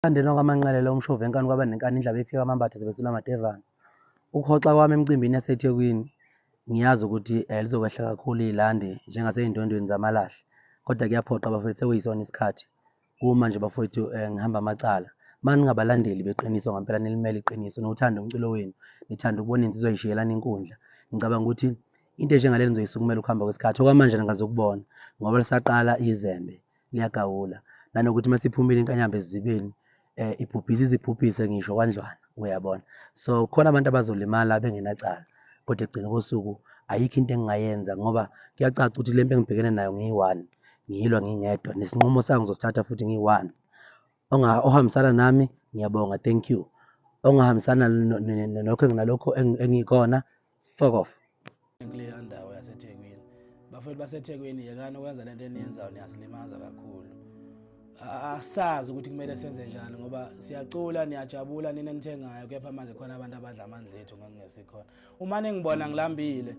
Emthandeni wakwaManqele lo umshovi wenkani kwaba nenkani indlaba ephika amambatha zibesula amadevane. Ukuhoxa kwami emcimbini yaseThekwini ngiyazi ukuthi lizokwehla kakhulu ilandi njengasey'ndwendweni zamalahle kodwa kuyaphoqa bafowethu, sekuyisona isikhathi. Kumanje bafowethu, ngihamba amacala. Uma ningabalandeli beqiniso ngampela, nilimele iqiniso, niwuthanda umculo wenu, nithanda ukubona iy'nsizwa y'shiyelana inkundla, ngicabanga ukuthi into enjengale nizoyisukumela ukuhamba kwesikhathi. Okwamanje ningazukubona ngoba lisaqala izembe liyagawula, nanokuthi uma siphumile inkanyamba esizibeni ibhubhisa izibhubhise ngisho kwandlwana, uyabona. So khona abantu abazolimala bengenacala, kodwa ekugcina kosuku ayikho into engingayenza ngoba kuyacaca ukuthi le mpi engibhekene nayo ngiyi-one, ngiyilwa ngingedwa, nesinqumo sayo ngizosithatha futhi ngiyi-one. Ohambisana nami ngiyabonga, thank you. Ongahambisana nokho nalokho engikhona, fuck off. Kuleya ndawo yaseThekwini, bafowethu baseThekwini, yekani ukwenza lento eniyenzayo, niyasilimaza kakhulu. Asazi ukuthi kumele senze njani ngoba siyacula, niyajabula nina nithengayo, kepha manje khona abantu abadla amandla ethu ngangingesikhona. Uma ningibona ngilambile.